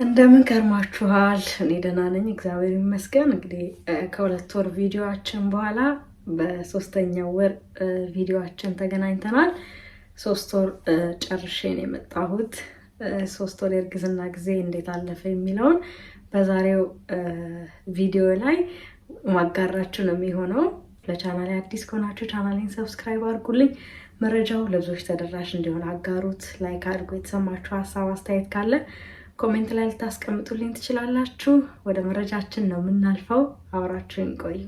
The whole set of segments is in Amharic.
እንደምን ከርማችኋል? እኔ ደህና ነኝ፣ እግዚአብሔር ይመስገን። እንግዲህ ከ2 ወር ቪዲዮአችን በኋላ በሶስተኛው ወር ቪዲዮአችን ተገናኝተናል። 3 ወር ጨርሼ ነው የመጣሁት። 3 ወር የእርግዝና ጊዜ እንዴት አለፈ የሚለውን በዛሬው ቪዲዮ ላይ ማጋራችሁ ነው የሚሆነው። ለቻናሌ አዲስ ከሆናችሁ ቻናሌን subscribe አድርጉልኝ። መረጃው ለብዙዎች ተደራሽ እንዲሆን አጋሩት፣ like አድርጉ። የተሰማችሁ ሀሳብ አስተያየት ካለ comment ላይ ልታስቀምጡልኝ ትችላላችሁ። ወደ መረጃችን ነው የምናልፈው። አብራችሁን ቆዩ።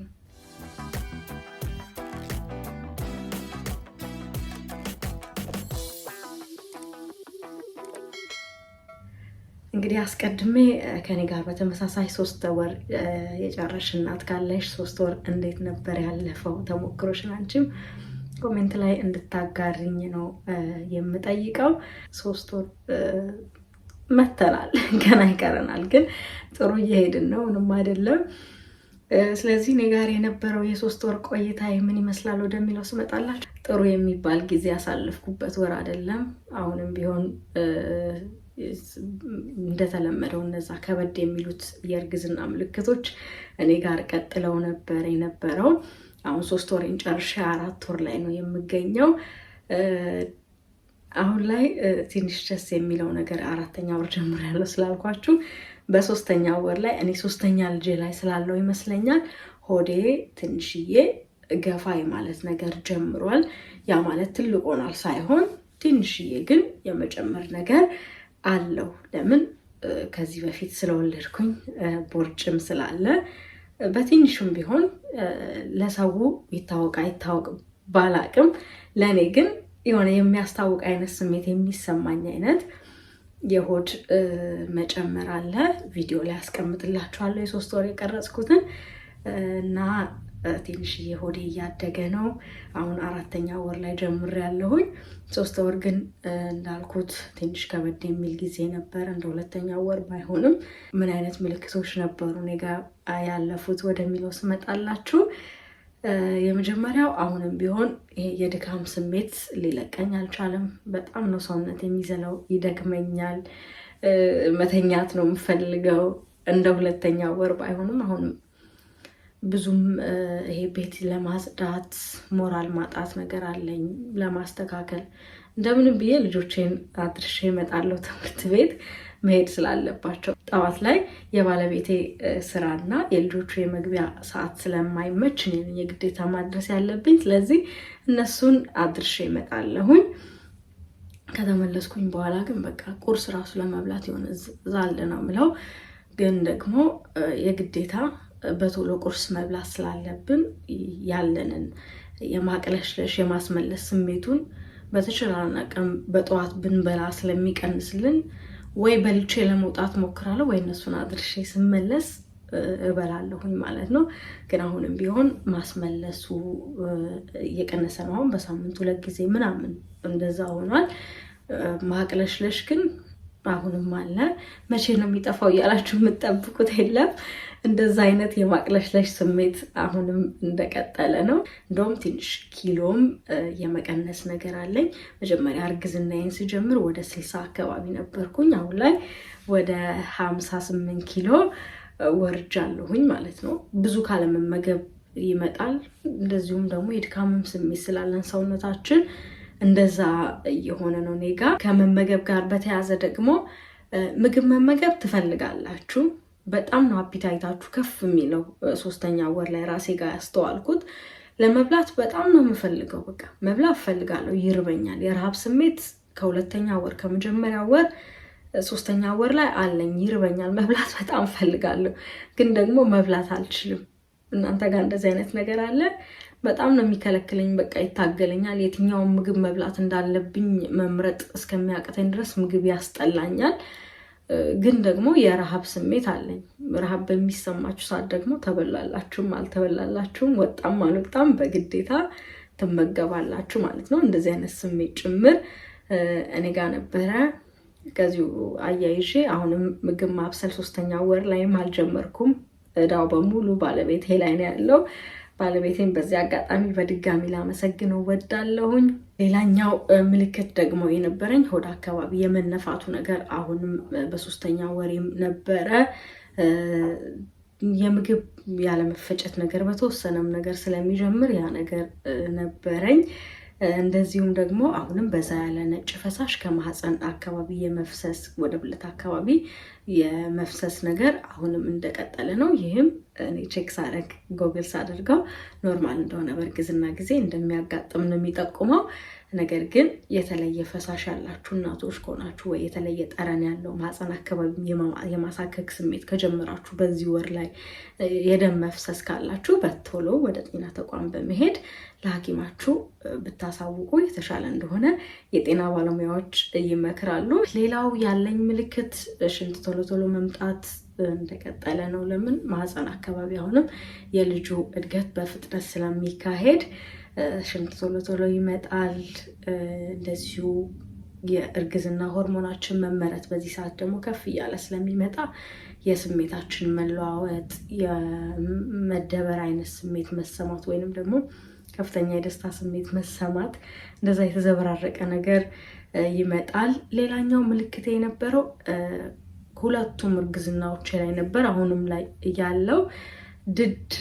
እንግዲህ አስቀድሜ ከኔ ጋር በተመሳሳይ 3 ወር የጨረሽ እናት ካለሽ 3 ወር እንዴት ነበር ያለፈው ተሞክሮሽን አንቺም comment ላይ እንድታጋሪኝ ነው የምጠይቀው። 3 ወር መተናል፣ ገና ይቀረናል፣ ግን ጥሩ እየሄድን ነው። ምንም አይደለም። ስለዚህ እኔ ጋር የነበረው የ3 ወር ቆይታ ምን ይመስላል ወደሚለው ስመጣላችሁ ጥሩ የሚባል ጊዜ ያሳለፍኩበት ወር አይደለም። አሁንም ቢሆን እንደተለመደው እነዛ ከበድ የሚሉት የእርግዝና ምልክቶች እኔ ጋር ቀጥለው ነበር የነበረው። አሁን 3 ወሬን ጨርሼ 4 ወር ላይ ነው የምገኘው። አሁን ላይ ትንሽ ደስ የሚለው ነገር አራተኛ ወር ጀምሬያለሁ ስላልኳችሁ በሶስተኛ ወር ላይ እኔ ሶስተኛ ልጄ ላይ ስላለው ይመስለኛል ሆዴ ትንሽዬ ገፋ የማለት ነገር ጀምሯል። ያ ማለት ትልቅ ሆኗል ሳይሆን ትንሽዬ ግን የመጨመር ነገር አለው። ለምን ከዚህ በፊት ስለወለድኩኝ ቦርጭም ስላለ በትንሹም ቢሆን ለሰው ይታወቅ አይታወቅ ባላቅም ለእኔ ግን የሆነ የሚያስታውቅ አይነት ስሜት የሚሰማኝ አይነት የሆድ መጨመር አለ። ቪዲዮ ላይ አስቀምጥላችኋለሁ የ3 ወር የቀረጽኩትን እና ትንሽዬ ሆዴ እያደገ ነው። አሁን አራተኛ ወር ላይ ጀምሬያለሁኝ። 3 ወር ግን እንዳልኩት ትንሽ ከበድ የሚል ጊዜ ነበር። እንደ ሁለተኛ ወር ባይሆንም ምን አይነት ምልክቶች ነበሩ እኔ ጋ ያለፉት ወደሚለው ስመጣላችሁ የመጀመሪያው አሁንም ቢሆን ይሄ የድካም ስሜት ሊለቀኝ አልቻለም። በጣም ነው ሰውነት የሚዘለው፣ ይደክመኛል። መተኛት ነው የምፈልገው። እንደ ሁለተኛ ወር ባይሆንም አሁንም ብዙም ይሄ ቤት ለማጽዳት ሞራል ማጣት ነገር አለኝ። ለማስተካከል እንደምንም ብዬ ልጆቼን አድርሼ እመጣለሁ ትምህርት ቤት መሄድ ስላለባቸው። ጠዋት ላይ የባለቤቴ ስራና የልጆቹ የመግቢያ ሰዓት ስለማይመች እኔ ነኝ የግዴታ ማድረስ ያለብኝ። ስለዚህ እነሱን አድርሼ እመጣለሁኝ። ከተመለስኩኝ በኋላ ግን በቃ ቁርስ ራሱ ለመብላት የሆነ ዛል ነው ምለው፣ ግን ደግሞ የግዴታ በቶሎ ቁርስ መብላት ስላለብን ያለንን የማቅለሽለሽ የማስመለስ ስሜቱን በተቻለን አቅም በጠዋት ብንበላ ስለሚቀንስልን ወይ በልቼ ለመውጣት ሞክራለሁ ወይ እነሱን አድርሼ ስመለስ እበላለሁኝ ማለት ነው። ግን አሁንም ቢሆን ማስመለሱ እየቀነሰ ነው። አሁን በሳምንት 2 ጊዜ ምናምን እንደዛ ሆኗል። ማቅለሽለሽ ግን አሁንም አለ። መቼ ነው የሚጠፋው እያላችሁ የምትጠብቁት የለም። እንደዛ አይነት የማቅለሽለሽ ስሜት አሁንም እንደቀጠለ ነው። እንደውም ትንሽ ኪሎም የመቀነስ ነገር አለኝ። መጀመሪያ እርግዝናዬን ስጀምር ወደ 60 አካባቢ ነበርኩኝ። አሁን ላይ ወደ 58 ኪሎ ወርጃለሁኝ ማለት ነው። ብዙ ካለመመገብ ይመጣል። እንደዚሁም ደግሞ የድካምም ስሜት ስላለን ሰውነታችን እንደዛ እየሆነ ነው። እኔ ጋ ከመመገብ ጋር በተያያዘ ደግሞ ምግብ መመገብ ትፈልጋላችሁ። በጣም ነው appetite ኣችሁ ከፍ የሚለው። ሶስተኛ ወር ላይ ራሴ ጋር ያስተዋልኩት ለመብላት በጣም ነው የምፈልገው። በቃ መብላት እፈልጋለሁ፣ ይርበኛል። የረሃብ ስሜት ከሁለተኛ ወር ከመጀመሪያ ወር ሶስተኛ ወር ላይ አለኝ፣ ይርበኛል። መብላት በጣም እፈልጋለሁ፣ ግን ደግሞ መብላት አልችልም። እናንተ ጋር እንደዚህ አይነት ነገር አለ? በጣም ነው የሚከለክለኝ። በቃ ይታገለኛል። የትኛውን ምግብ መብላት እንዳለብኝ መምረጥ እስከሚያቅተኝ ድረስ ምግብ ያስጠላኛል። ግን ደግሞ የረሃብ ስሜት አለኝ። ረሃብ በሚሰማችሁ ሰዓት ደግሞ ተበላላችሁም አልተበላላችሁም ወጣም አልወጣም በግዴታ ትመገባላችሁ ማለት ነው። እንደዚህ አይነት ስሜት ጭምር እኔ ጋር ነበረ። ከዚሁ አያይዤ አሁንም ምግብ ማብሰል ሶስተኛ ወር ላይም አልጀመርኩም። እዳው በሙሉ ባለቤቴ ላይ ነው ያለው። ባለቤቴን በዚህ አጋጣሚ በድጋሚ ላመሰግነው ወዳለሁኝ። ሌላኛው ምልክት ደግሞ የነበረኝ ሆድ አካባቢ የመነፋቱ ነገር አሁንም በሶስተኛ ወሬም ነበረ። የምግብ ያለመፈጨት ነገር በተወሰነም ነገር ስለሚጀምር ያ ነገር ነበረኝ። እንደዚሁም ደግሞ አሁንም በዛ ያለ ነጭ ፈሳሽ ከማህፀን አካባቢ የመፍሰስ፣ ወደ ብልት አካባቢ የመፍሰስ ነገር አሁንም እንደቀጠለ ነው። ይህም እኔ check ሳደርግ፣ ጎግል ሳደርገው normal እንደሆነ፣ በእርግዝና ጊዜ እንደሚያጋጥም ነው የሚጠቁመው። ነገር ግን የተለየ ፈሳሽ ያላችሁ እናቶች ከሆናችሁ ወይ የተለየ ጠረን ያለው፣ ማህፀን አካባቢ የማሳከክ ስሜት ከጀመራችሁ፣ በዚህ ወር ላይ የደም መፍሰስ ካላችሁ በቶሎ ወደ ጤና ተቋም በመሄድ ለሐኪማችሁ ብታሳውቁ የተሻለ እንደሆነ የጤና ባለሙያዎች ይመክራሉ። ሌላው ያለኝ ምልክት ሽንት ቶሎ ቶሎ መምጣት እንደቀጠለ ነው። ለምን፣ ማህፀን አካባቢ አሁንም የልጁ እድገት በፍጥነት ስለሚካሄድ ሽንት ቶሎ ቶሎ ይመጣል። እንደዚሁ የእርግዝና ሆርሞናችን መመረት በዚህ ሰዓት ደግሞ ከፍ እያለ ስለሚመጣ የስሜታችን መለዋወጥ፣ የመደበር አይነት ስሜት መሰማት ወይንም ደግሞ ከፍተኛ የደስታ ስሜት መሰማት፣ እንደዛ የተዘበራረቀ ነገር ይመጣል። ሌላኛው ምልክት የነበረው ሁለቱም እርግዝናዎች ላይ ነበር፣ አሁንም ላይ ያለው ድድ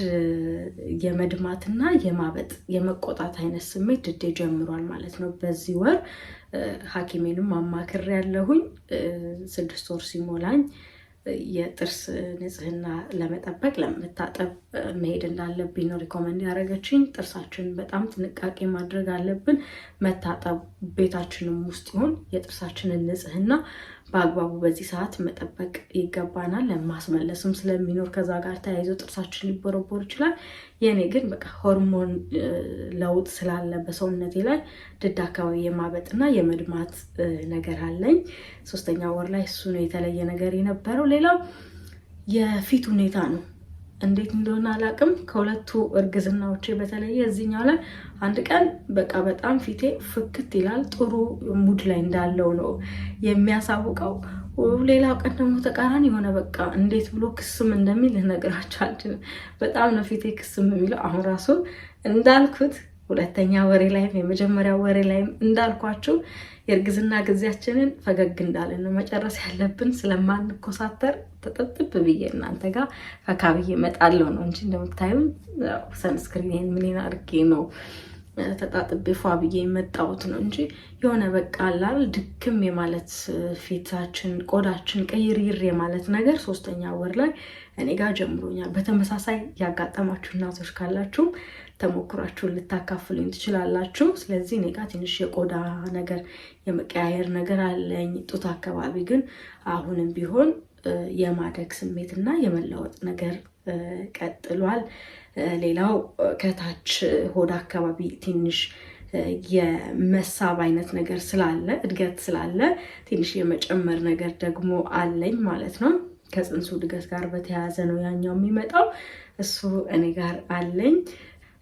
የመድማትና የማበጥ፣ የመቆጣት አይነት ስሜት ድዴ ጀምሯል ማለት ነው። በዚህ ወር ሐኪሜንም አማክሬ ያለሁኝ፣ 6 ወር ሲሞላኝ የጥርስ ንጽህና ለመጠበቅ ለመታጠብ መሄድ እንዳለብኝ ነው recommend ያደረገችኝ። ጥርሳችንን በጣም ጥንቃቄ ማድረግ አለብን። መታጠብ ቤታችንም ውስጥ ይሁን የጥርሳችንን ንጽህና በአግባቡ በዚህ ሰዓት መጠበቅ ይገባናል። ለማስመለስም ስለሚኖር ከዛ ጋር ተያይዞ ጥርሳችን ሊቦረቦር ይችላል። የእኔ ግን በቃ ሆርሞን ለውጥ ስላለ በሰውነቴ ላይ ድድ አካባቢ የማበጥና የመድማት ነገር አለኝ። ሶስተኛ ወር ላይ እሱ ነው የተለየ ነገር የነበረው። ሌላው የፊት ሁኔታ ነው። እንዴት እንደሆነ አላውቅም። ከሁለቱ እርግዝናዎቼ በተለየ እዚህኛው ላይ አንድ ቀን በቃ በጣም ፊቴ ፍክት ይላል። ጥሩ mood ላይ እንዳለው ነው የሚያሳውቀው። ሌላው ቀን ደግሞ ተቃራኒ የሆነ፣ በቃ እንዴት ብሎ ክስም እንደሚል ልነግራችሁ አልችልም። በጣም ነው ፊቴ ክስም የሚለው። አሁን ራሱ እንዳልኩት ሁለተኛ ወሬ ላይም የመጀመሪያ ወሬ ላይም እንዳልኳችሁ የእርግዝና ጊዜያችንን ፈገግ እንዳለን ነው መጨረስ ያለብን። ስለማንኮሳተር ተጠጥብ ብዬ እናንተ ጋር ፈካ ብዬ እመጣለሁ ነው እንጂ እንደምታዩኝ sunscreen ምኔን አድርጌ ነው ተጣጥቤ ፏ ብዬ የመጣሁት ነው እንጂ የሆነ በቃ አላል ድክም የማለት፣ ፊታችን ቆዳችን ቅይርይር የማለት ነገር ሶስተኛ ወር ላይ እኔ ጋር ጀምሮኛል። በተመሳሳይ ያጋጠማችሁ እናቶች ካላችሁ ተሞክሯችሁን ልታካፍሉኝ ትችላላችሁ። ስለዚህ እኔ ጋር ትንሽ የቆዳ ነገር የመቀያየር ነገር አለኝ። ጡት አካባቢ ግን አሁንም ቢሆን የማደግ ስሜትና የመለወጥ ነገር ቀጥሏል። ሌላው ከታች ሆድ አካባቢ ትንሽ የመሳብ አይነት ነገር ስላለ፣ እድገት ስላለ ትንሽ የመጨመር ነገር ደግሞ አለኝ ማለት ነው። ከፅንሱ እድገት ጋር በተያያዘ ነው ያኛው የሚመጣው። እሱ እኔ ጋር አለኝ።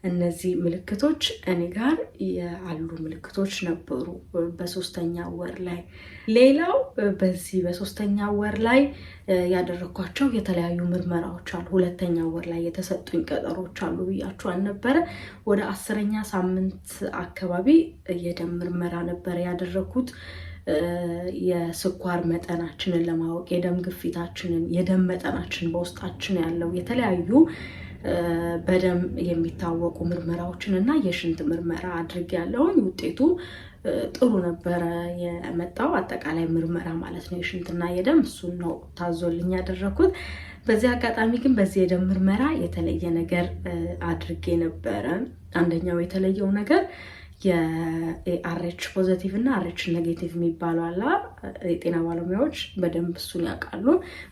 እነዚህ ምልክቶች እኔ ጋር ያሉ ምልክቶች ነበሩ በሶስተኛ ወር ላይ። ሌላው በዚህ በሶስተኛ ወር ላይ ያደረግኳቸው የተለያዩ ምርመራዎች አሉ። ሁለተኛ ወር ላይ የተሰጡኝ ቀጠሮች አሉ ብያችሁ አልነበረ? ወደ 10ኛ ሳምንት አካባቢ የደም ምርመራ ነበረ ያደረግኩት፣ የስኳር መጠናችንን ለማወቅ፣ የደም ግፊታችንን፣ የደም መጠናችን በውስጣችን ያለው፣ የተለያዩ በደም የሚታወቁ ምርመራዎችን እና የሽንት ምርመራ አድርጌያለሁኝ። ውጤቱ ጥሩ ነበረ የመጣው፣ አጠቃላይ ምርመራ ማለት ነው፣ የሽንትና የደም፣ እሱን ነው ታዞልኝ ያደረኩት። በዚህ አጋጣሚ ግን በዚህ የደም ምርመራ የተለየ ነገር አድርጌ ነበረ። አንደኛው የተለየው ነገር የ RH positive እና RH negative የሚባለው አላ፣ የጤና ባለሙያዎች በደንብ እሱን ያውቃሉ።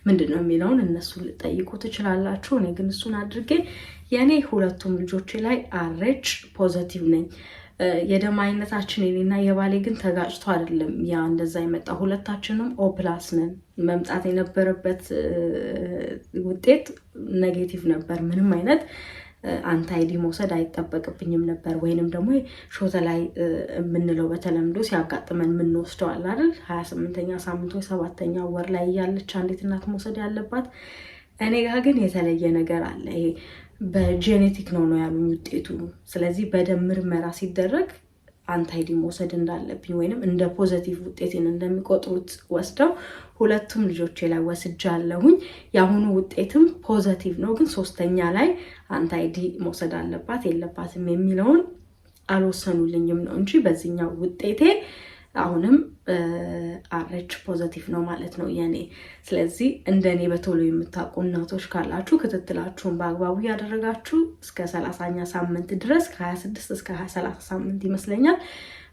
ምንድን ነው የሚለውን እነሱን ልጠይቁ ትችላላችሁ። እኔ ግን እሱን አድርጌ የእኔ ሁለቱም ልጆቼ ላይ RH positive ነኝ። የደም አይነታችን የኔና የባሌ ግን ተጋጭቶ አይደለም ያ እንደዛ የመጣ፣ ሁለታችንም O plus ነን። መምጣት የነበረበት ውጤት negative ነበር። ምንም አይነት anti-D መውሰድ አይጠበቅብኝም ነበር። ወይንም ደግሞ ሾተላይ የምንለው በተለምዶ ሲያጋጥመን የምንወስደው አለ አይደል? 28ኛ ሳምንት ወይ ሰባተኛ ወር ላይ እያለች አንዲት እናት መውሰድ ያለባት። እኔ ጋ ግን የተለየ ነገር አለ። ይሄ በ genetic ነው ያሉኝ ውጤቱ። ስለዚህ በደም ምርመራ ሲደረግ anti-D መውሰድ እንዳለብኝ ወይንም እንደ positive ውጤቴን እንደሚቆጥሩት ወስደው ሁለቱም ልጆቼ ላይ ወስጃለሁኝ። የአሁኑ ውጤትም positive ነው፣ ግን ሶስተኛ ላይ anti-D መውሰድ አለባት የለባትም የሚለውን አልወሰኑልኝም ነው እንጂ በዚህኛው ውጤቴ አሁንም RH positive ነው ማለት ነው የኔ። ስለዚህ እንደኔ በቶሎ የምታውቁ እናቶች ካላችሁ ክትትላችሁን በአግባቡ ያደረጋችሁ እስከ 30ኛ ሳምንት ድረስ፣ ከ26 እስከ 30 ሳምንት ይመስለኛል፣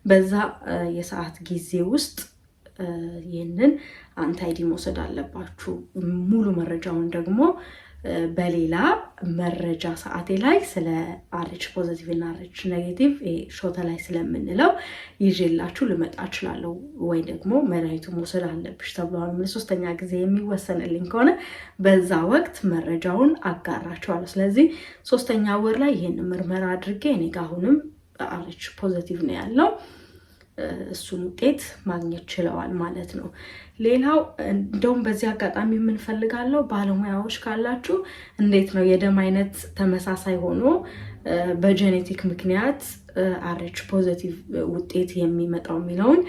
በዛ የሰዓት ጊዜ ውስጥ ይህንን anti-D መውሰድ አለባችሁ። ሙሉ መረጃውን ደግሞ በሌላ መረጃ ሰዓቴ ላይ ስለ RH positive እና RH negative ሾተ ላይ ስለምንለው ይዤላችሁ ልመጣ እችላለሁ። ወይ ደግሞ መድኃኒቱ መውሰድ አለብሽ ተብለዋል ለሶስተኛ ጊዜ የሚወሰንልኝ ከሆነ በዛ ወቅት መረጃውን አጋራችኋለሁ። ስለዚህ ሶስተኛ ወር ላይ ይህን ምርመራ አድርጌ እኔ ጋ አሁንም RH positive ነው ያለው፣ እሱን ውጤት ማግኘት ችለዋል ማለት ነው። ሌላው እንደውም በዚህ አጋጣሚ የምንፈልጋለው ባለሙያዎች ካላችሁ እንዴት ነው የደም አይነት ተመሳሳይ ሆኖ በ genetic ምክንያት RH positive ውጤት የሚመጣው የሚለውን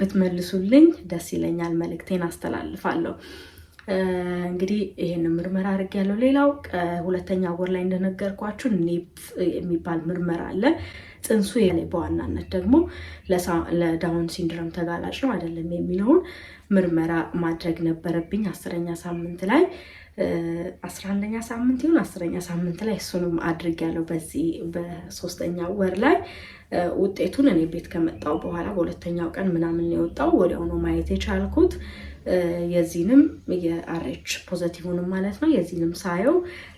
ብትመልሱልኝ ደስ ይለኛል። መልእክቴን አስተላልፋለሁ። እንግዲህ ይህን ምርመራ አድርጌያለሁ። ሌላው ሁለተኛ ወር ላይ እንደነገርኳችሁ NIPT የሚባል ምርመራ አለ። ጽንሱ በዋናነት ደግሞ ለ Down syndrome ተጋላጭ ነው አይደለም የሚለውን ምርመራ ማድረግ ነበረብኝ። 10ኛ ሳምንት ላይ፣ 11ኛ ሳምንት ይሁን 10ኛ ሳምንት ላይ እሱንም አድርጌያለሁ። በዚህ በሶስተኛ ወር ላይ ውጤቱን እኔ ቤት ከመጣው በኋላ በሁለተኛው ቀን ምናምን የወጣው ወዲያውኑ ማየት የቻልኩት የዚህንም የ RH positive ንም ማለት ነው። የዚህንም ሳየው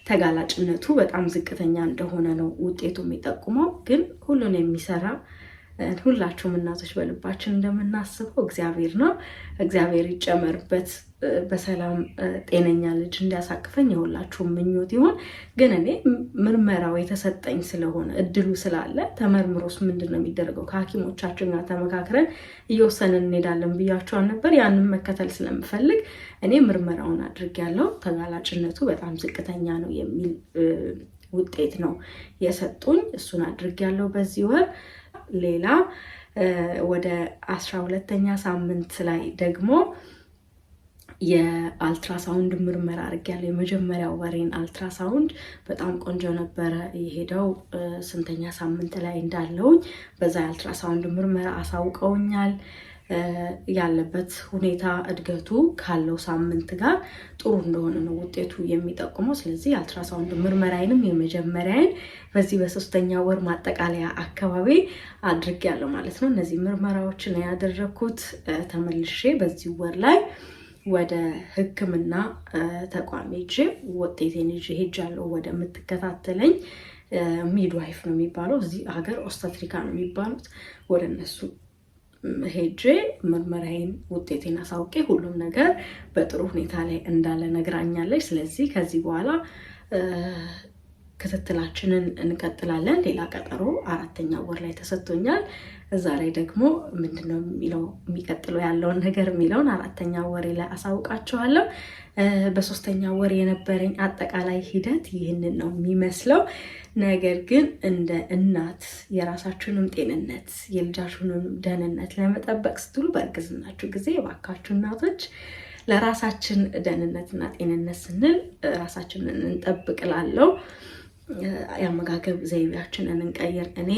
ተጋላጭነቱ በጣም ዝቅተኛ እንደሆነ ነው ውጤቱ የሚጠቁመው። ግን ሁሉን የሚሰራ፣ ሁላችሁም እናቶች በልባችን እንደምናስበው እግዚአብሔር ነው። እግዚአብሔር ይጨመርበት። በሰላም ጤነኛ ልጅ እንዲያሳቅፈኝ የሁላችሁም ምኞት ይሆን። ግን እኔ ምርመራው የተሰጠኝ ስለሆነ እድሉ ስላለ ተመርምሮስ ምንድን ነው የሚደረገው ከሐኪሞቻችን ጋር ተመካክረን እየወሰንን እንሄዳለን ብያቸዋል ነበር። ያንን መከተል ስለምፈልግ እኔ ምርመራውን አድርጌያለሁ። ተጋላጭነቱ በጣም ዝቅተኛ ነው የሚል ውጤት ነው የሰጡኝ። እሱን አድርጌያለሁ በዚህ ወር። ሌላ ወደ 12ኛ ሳምንት ላይ ደግሞ የአልትራሳውንድ ምርመራ አድርጌያለሁ። የመጀመሪያው ወሬን አልትራሳውንድ በጣም ቆንጆ ነበረ የሄደው። ስንተኛ ሳምንት ላይ እንዳለውኝ በዛ የአልትራሳውንድ ምርመራ አሳውቀውኛል። ያለበት ሁኔታ እድገቱ ካለው ሳምንት ጋር ጥሩ እንደሆነ ነው ውጤቱ የሚጠቁመው። ስለዚህ የአልትራሳውንድ ምርመራዬንም የመጀመሪያዬን በዚህ በሶስተኛ ወር ማጠቃለያ አካባቢ አድርጌያለሁ ማለት ነው። እነዚህ ምርመራዎችን ያደረግኩት ተመልሼ በዚህ ወር ላይ ወደ ሕክምና ተቋም ሄጄ ውጤቴን ይዤ ሄጃለሁ። ወደ የምትከታተለኝ midwife ነው የሚባለው እዚህ ሀገር፣ obstetrica ነው የሚባሉት፣ ወደ እነሱ ሄጄ ምርመራዬን ውጤቴን አሳውቄ ሁሉም ነገር በጥሩ ሁኔታ ላይ እንዳለ ነግራኛለች። ስለዚህ ከዚህ በኋላ ክትትላችንን እንቀጥላለን። ሌላ ቀጠሮ አራተኛ ወር ላይ ተሰጥቶኛል። እዛ ላይ ደግሞ ምንድነው የሚለው የሚቀጥለው ያለውን ነገር የሚለውን አራተኛ ወሬ ላይ አሳውቃችኋለሁ። በሶስተኛ ወር የነበረኝ አጠቃላይ ሂደት ይህንን ነው የሚመስለው። ነገር ግን እንደ እናት የራሳችሁንም ጤንነት የልጃችሁንም ደህንነት ለመጠበቅ ስትሉ በእርግዝናችሁ ጊዜ እባካችሁ እናቶች ለራሳችን ደህንነትና ጤንነት ስንል ራሳችንን እንጠብቅ እላለሁ። የአመጋገብ ዘይቤያችንን እንቀይር። እኔ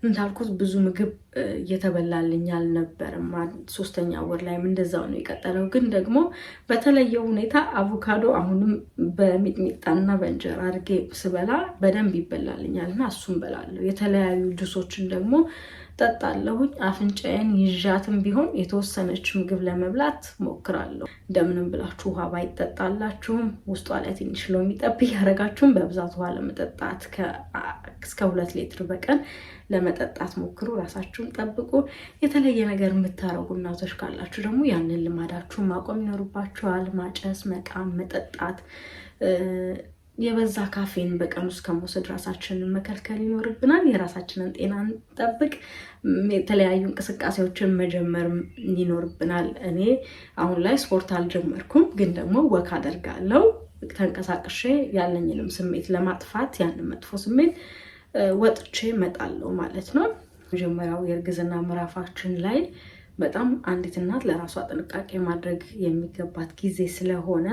እንዳልኩት ብዙ ምግብ እየተበላልኝ አልነበረም። ሶስተኛ ወር ላይም እንደዛው ነው የቀጠለው። ግን ደግሞ በተለየ ሁኔታ አቮካዶ አሁንም በሚጥሚጣና በእንጀራ አድርጌ ስበላ በደንብ ይበላልኛል እና እሱን በላለሁ። የተለያዩ ጁሶችን ደግሞ ጠጣለሁኝ። አፍንጫዬን ይዣትም ቢሆን የተወሰነች ምግብ ለመብላት ሞክራለሁ። እንደምንም ብላችሁ ውሃ ባይጠጣላችሁም ውስጧ ላይ ትንሽ ሎሚ ጠብ እያደረጋችሁም በብዛት ውሃ ለመጠጣት እስከ 2 ሊትር በቀን ለመጠጣት ሞክሩ። ራሳችሁን ጠብቁ። የተለየ ነገር የምታረጉ እናቶች ካላችሁ ደግሞ ያንን ልማዳችሁን ማቆም ይኖርባችኋል። ማጨስ፣ መቃም፣ መጠጣት፣ የበዛ ካፌን በቀን ውስጥ ከመውሰድ ራሳችንን መከልከል ይኖርብናል። የራሳችንን ጤና እንጠብቅ። የተለያዩ እንቅስቃሴዎችን መጀመር ይኖርብናል። እኔ አሁን ላይ ስፖርት አልጀመርኩም፣ ግን ደግሞ walk አደርጋለሁ። ተንቀሳቅሼ ያለኝንም ስሜት ለማጥፋት ያንን መጥፎ ስሜት ወጥቼ እመጣለሁ ማለት ነው። መጀመሪያው የእርግዝና ምዕራፋችን ላይ በጣም አንዲት እናት ለራሷ ጥንቃቄ ማድረግ የሚገባት ጊዜ ስለሆነ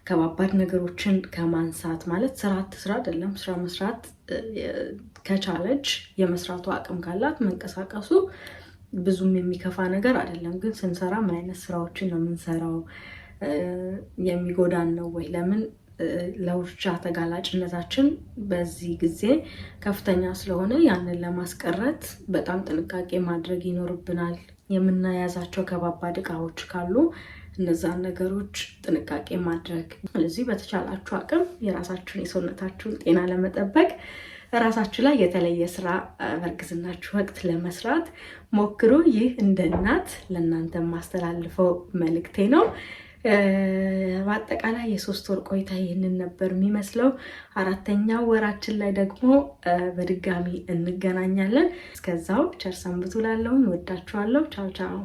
ከባባድ ነገሮችን ከማንሳት፣ ማለት ስራ አትስራ አይደለም፣ ስራ መስራት ከቻለች፣ የመስራቱ አቅም ካላት መንቀሳቀሱ ብዙም የሚከፋ ነገር አይደለም። ግን ስንሰራ ምን አይነት ስራዎችን ነው የምንሰራው? የሚጎዳን ነው ወይ? ለምን ለውርጃ ተጋላጭነታችን በዚህ ጊዜ ከፍተኛ ስለሆነ ያንን ለማስቀረት በጣም ጥንቃቄ ማድረግ ይኖርብናል። የምናያዛቸው ከባባድ እቃዎች ካሉ እነዛን ነገሮች ጥንቃቄ ማድረግ። ስለዚህ በተቻላችሁ አቅም የራሳችሁን የሰውነታችሁን ጤና ለመጠበቅ ራሳችሁ ላይ የተለየ ስራ በእርግዝናችሁ ወቅት ለመስራት ሞክሩ። ይህ እንደ እናት ለእናንተ የማስተላልፈው መልእክቴ ነው። በአጠቃላይ የ3 ወር ቆይታ ይህንን ነበር የሚመስለው። አራተኛው ወራችን ላይ ደግሞ በድጋሚ እንገናኛለን። እስከዛው ቸር ሰንብቱ። ላለሁኝ ወዳችኋለሁ። ቻው ቻው።